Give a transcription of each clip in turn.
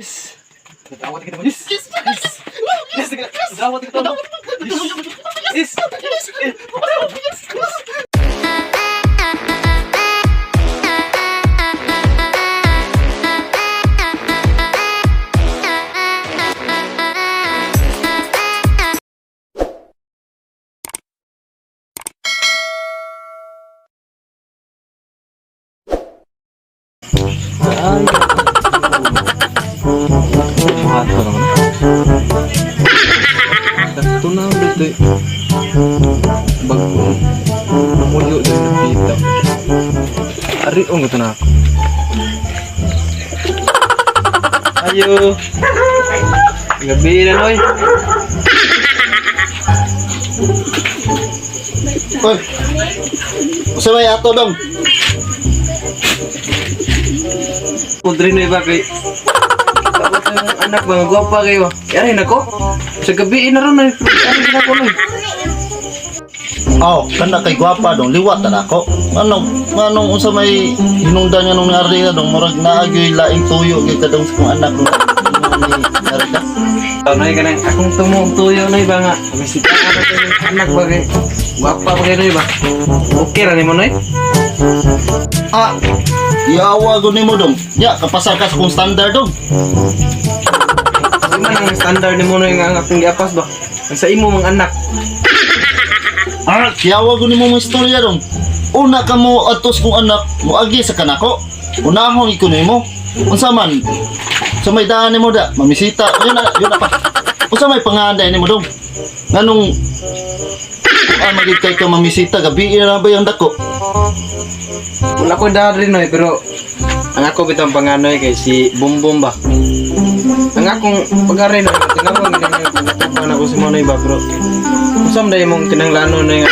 Nadawat kita mo. Yes! Yes! Yes! Nadawat kita mo. Yes! Yes! Ay. Buhat ko naman. Ito na dito eh. Bago. Namuyo din na pita. Ari, oh, ito na ako. Ayo. Gabi na, noy. Oy. Usa may ato dong? Kudri na iba kay... Tapos ang anak ba, gwapa kayo. Yari na ko. Sa gabi na ron, noy. Yari na ko, noy. Oh, kana kay gwapa dong, liwat na nako. Anong anong unsa may hinungdan nga nung nari ka dong, murag naagyoy laing tuyo gyud ka dong sa kong anak nung ni nari ka. Oh, noy, kanang akong tumuog tuyo, noy, ba nga. Bisita ka na ito yung anak ba kay... Gwapa ba kayo, noy, ba? Okay ra nimo, noy? Ah, yawa gud nimo dong. Ya, kapasar ka sa kong standard dong. Di man ang standard nimo, noy, nga ang akong giapas ba? Ang sa imo mga anak. Ah, yawa gud nimo mga istorya dong. Una ka mo atos kong anak, moagi sa kanako. Unahon iko nimo. Unsa man? Sa may daan nimo da, mamisita. Yun na pa. Unsa may panganday nimo dong? Nganong ah, magid kay ka mamisita, gabi na ba yung dako? Wala ko dari, noy, pero ang ako bitang panganoy kay si Bumbum ba. Ang akong pag-ari, noy, tinawag ginang ako si Monoy ba, pero usam dahil mong kinanglano, noy, nga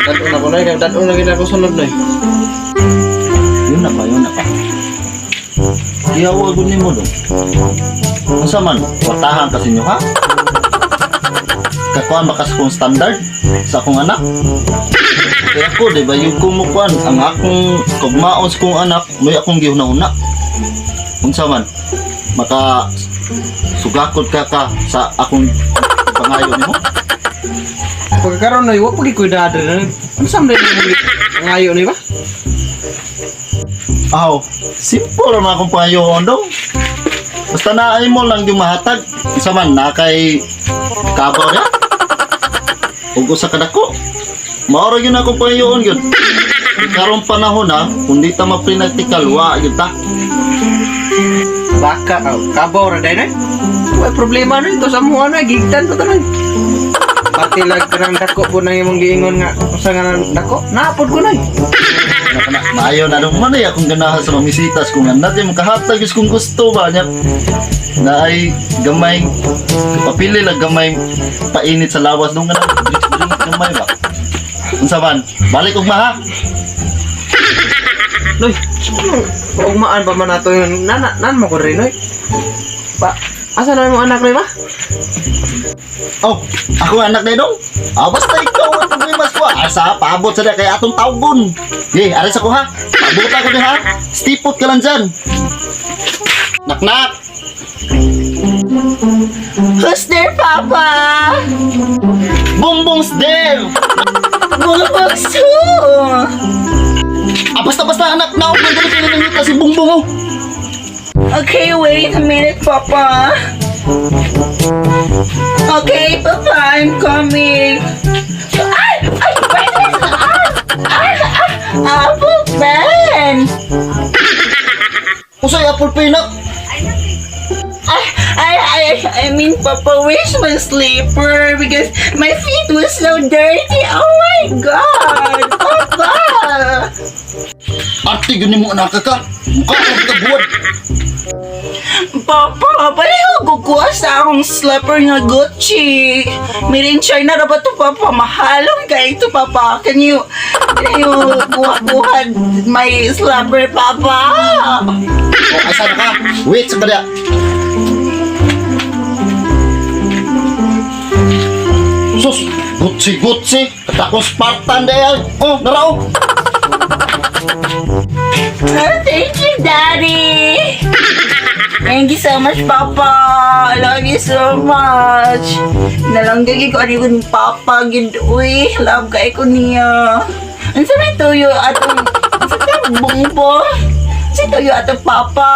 dad-on ako, noy, kay dad-on na gid ako sunod, noy. Yun na pa, yun na pa. Iyawa gud nimo dong. Unsa man, watahan kasi nyo ha? Kakuan ba kas kong standard sa akong anak? Kaya ako, di ba, yung kumukuan, ang akong kugmaon sa kong anak, may akong gihuna-una. Unsa man, maka sugakod ka ka sa akong pangayo nimo? Pagkakaroon, noy, wa pagi ko'y dari, noy. Usam dahil mong pangayo, noy, ba? Aw, simple lang akong pangayoon dong. Basta naay mo lang yung mahatag. Isa man, na kay kabaw niya. Ug usa ka dako. Maoro yun akong pangayoon yun. Karong panahon na, kung di ta maprinaktikal, wa yun ta. Baka, oh, kabaw ra dahil, noy. Wa problema, noy, ito sa mga, noy, gigtan pa to, noy. Pati lag kanang dako po nang imong giingon nga usa nga nang dako, naapod ko, noy. Na, na, maayo na nung manay akong ganahan sa mamisitas kung anak yung makahatag is kung gusto ba niya. Na ay gamay, papili lang gamay painit sa lawas nung ganang gamay ba. Unsa man, balik og maha. Noy, ugmaan pa man nato yun. Nana, nan mo ko rin, noy. Pa, asa na mo anak, noy ba? Oh, ako anak na dong. Ah, basta ikaw ang problema ko. Asa, paabot sa kay atong tawgon. Ye, aris ako ha. Paabot ako ni ha. Stipot ka lang dyan. Naknak. Who's there, Papa? Bongbong's there. Bongbong's who? Ah, basta basta anak na ako dali kayo nangita si Bongbong oh. Okay, wait a minute, Papa. Okay, Papa, I'm coming. Ay! Ay! Wait, wait, ah! Ah! Ah! Apple pen! Usay apple pay nak. I mean, Papa, where's my slipper? Because my feet was so dirty. Oh my God! Papa! Arte gyud nimo anak ka. Mukha ka ka buwad. Papa, pareho kukuha sa akong slipper nga Gucci. Made in China na ba ito, Papa? Mahalong kayo ito, Papa. Can you kuha-kuha my slipper, Papa? Oh, asa na ka? Wait sa kanya. Sus, Gucci Gucci, katakong Spartan dahil. Oh, narao. Oh, thank you, Daddy. Thank you so much, Papa. I love you so much. Nalanggagi ko ani kong Papa gid uy. Love kay ko niya. Unsa may tuyo atong unsa tong bongbong? Unsa tuyo atong Papa?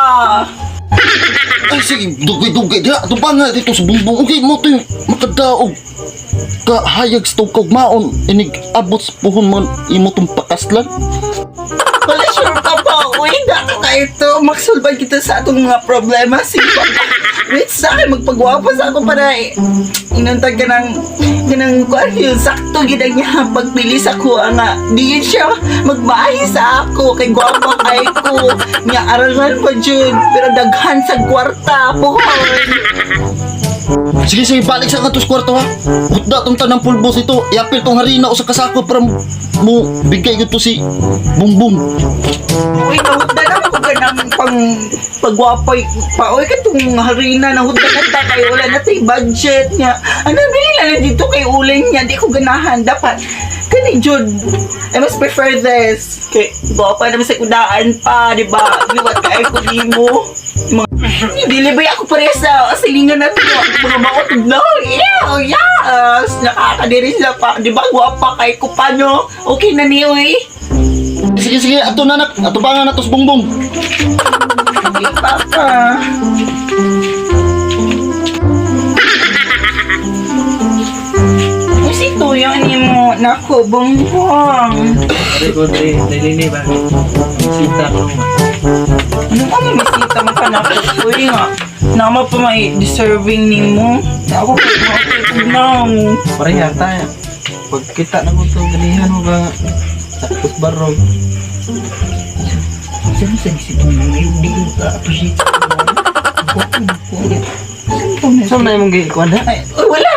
Ay, sige, dugay-dugay diha. Ato pa nga dito sa bumbong. Okay, mo to yung makadaog. Kahayag sa tugkog maon. Inig abot sa puhon man imo tong pakaslan. Wala sure, Papa. Uy, dato kayo to. Magsulbad kita sa atong mga problema. Sige, Papa. Wait sa akin, magpagwapo sa ako para inantag ka ng kanang kuan yun, sakto gid ang niya pagpili sa kuha nga di yun siya magmaahi sa ako kay gwapo kay ko nga aralan pa jud pero daghan sa kwarta pohon. Sige, sige, balik sa katos kwarto ha. Hutda tong tanang pulbos ito. Iapil tong harina o sa kasako para mo bigay ko to si Bumbong. Uy, nahutda na ako ka ng pang pagwapoy pa. Uy, katong harina, nahutda na ta kay wala na tay budget niya. Ano, bili na lang dito kay uling niya. Di ko ganahan. Dapat, kani jud, I must prefer this. Kay, gwapa naman sa kudaan pa, di ba? Liwat ka ay nimo. Mga, dili ba ako pareha sa silingan na to? Mga baot no? Yeah, oh yes! Nakakadiri sila pa. Di ba, gwapa kay ko pa, no? Okay na niyo, eh. Sige, sige, ato na nak. Ato pa nga na to sa Bumbong. Okay, Papa. Uy, si Tuyo ni mo. Naku, bongbong. Ari ko dre, dili ba? Sita ko ba? Ano ka mamisita mo ka nako? Uy nga. Nama pa may deserving ni mo. Ako pa mo. Pareha ta. Pagkita na ko to ganihan mo ba? Saktos barog. Saan sa si Tuyo? May hindi ko ka-appreciate. Saan na imong gikuan ha? Ay, uy, wala.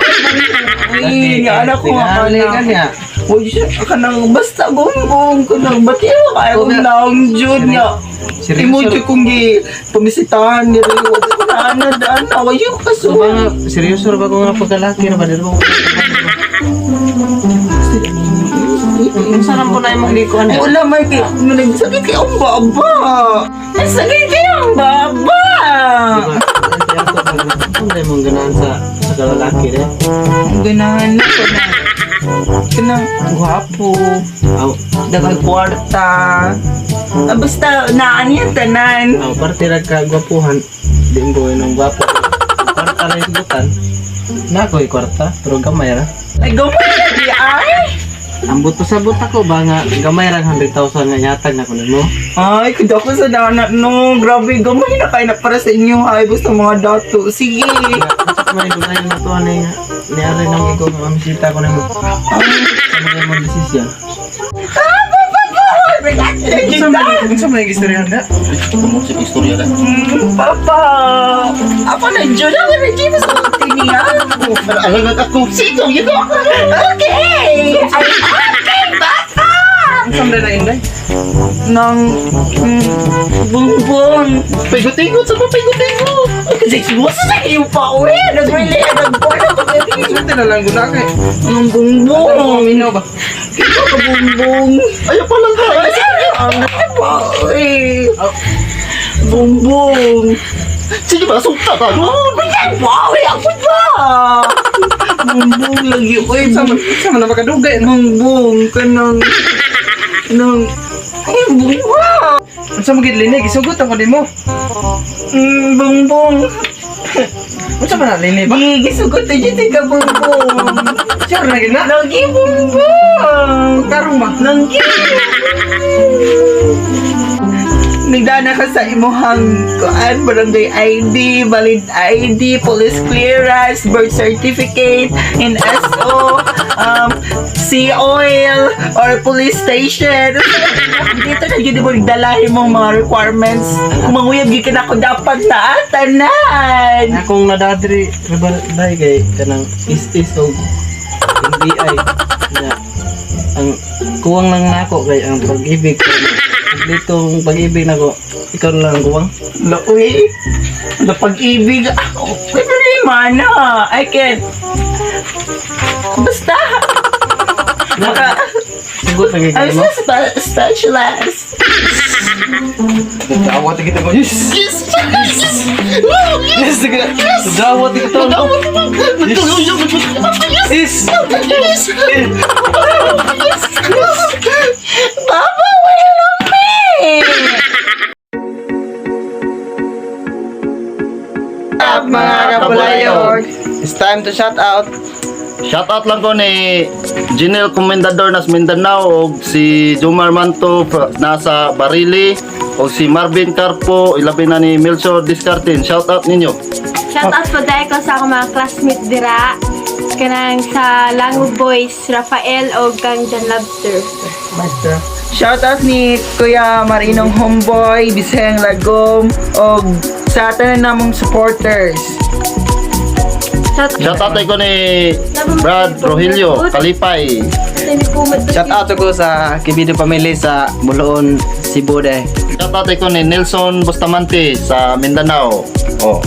Uy, nga anak ko nga Tingali ka ka niya. Uy, siya, kanang basta gonggong, kanang bati mo kaya kong naong jud nga. Seryoso? Imo jud kong gi pamisitahan ni Rio. Wala na daan na wayo So kaso. ba nga, seryoso ra ba ko nga pagkalaki ra ba dili ko? Unsa lang po na imong gikuan Ay, ha? wala man kay nagsakit kay ang baba. Ang sakit kay ang baba. Diba? Ano na imong ganahan sa kalalaki de? Ang ganahan na ko na. Kanang gwapo, Aw, daghang kwarta. Ah, basta naan yan tanan. aw parte ra ka gwapuhan. Di mo ng gwapo. Kwarta ra isugutan. Na ko'y kwarta, pero gamay ra. Ay, gamay na di ay. Ambot pasabot ako ba nga gamay ra 100,000 nga yatag na ko nimo. Ay, kuda ko sa dana, no. Grabe, gamay na kayo na para sa inyo. Ay, basta mga dato. Sige. Sa may dugay na to ani nga niari nang ikaw nga mamisita ko nimo. Ano na imong desisyon? Ah, papa ko! Relax na kita. Unsa man gistoryahan da? Tungod sa istorya na. Papa! Ako na, Jun. Ako na, Jun. Mas mabuti niya. Alangan ako. Sige, yun ako. Okay! Ay, okay, bata! Unsa man na inday? Nang, bongbong. Pigot-igot sa mga pigot-igot. Kasi gusto sa iyo pa, uwi. Nag-relay, nag-board ako. Sulti na lang guna kay. Ang bongbong. Minaw ba? Ikaw ka bongbong. Ayaw pa lang ka. Ay, ang eh. Bongbong. Sige ba, sugta ka. Oh, bigyan mo! Uy, ako ba? Bongbong lagi. Uy, Unsa man na makadugay no? bongbong. Kanang... Kanang... Ay, bongbong. Unsa man gid linay gisugot ako nimo. Bongbong. Unsa man na linay ba? Di, gisugot na dyan ka, bongbong. Sure na gid na. Lagi, bongbong. Karong ba? Lagi. Nagdana ka sa imuhang kuan, barangay ID, valid ID, police clearance, birth certificate, NSO, sea oil, or police station. Dito na yun mo nagdalahin mong mga requirements. Kung manguyab gyud ka na ako dapat na tanan. Akong nadadri rebal dai kay kanang is og NBI na ang kuwang lang nako kay ang pag-ibig ko. Dito ang pag-ibig nako, ikaw na lang ang kuwang. Uy, na pag-ibig ako. May problema na. I can't. Basta. Maka, Hugot lagi I'm kayo mo. so specialist. Dawat kita ko. Yes. Yes! Yes! Yes. Dawat kita. Yes. Yes! Papa, wala lang me. Up, mga kabulayog. It's time to shout out. Shout out lang ko ni Jinel Comendador nas Mindanao og si Jomar Manto nasa Barili og si Marvin Carpo, ilabi na ni Melchor Discartin. Shout out ninyo. Shout out po dahil ko sa akong mga classmate dira. Kanang sa Lango Boys, Rafael o kang John Lobster. Master. Shout out ni Kuya Marinong Homeboy, Bisayang Lagom, og sa tanan namong supporters. Shout Shout out ko ni Brad Rogelio Kalipay. Shout out ko sa Kibido family sa Buloon, Cebu de. Shout out ko ni Nelson Bustamante sa Mindanao. Oh.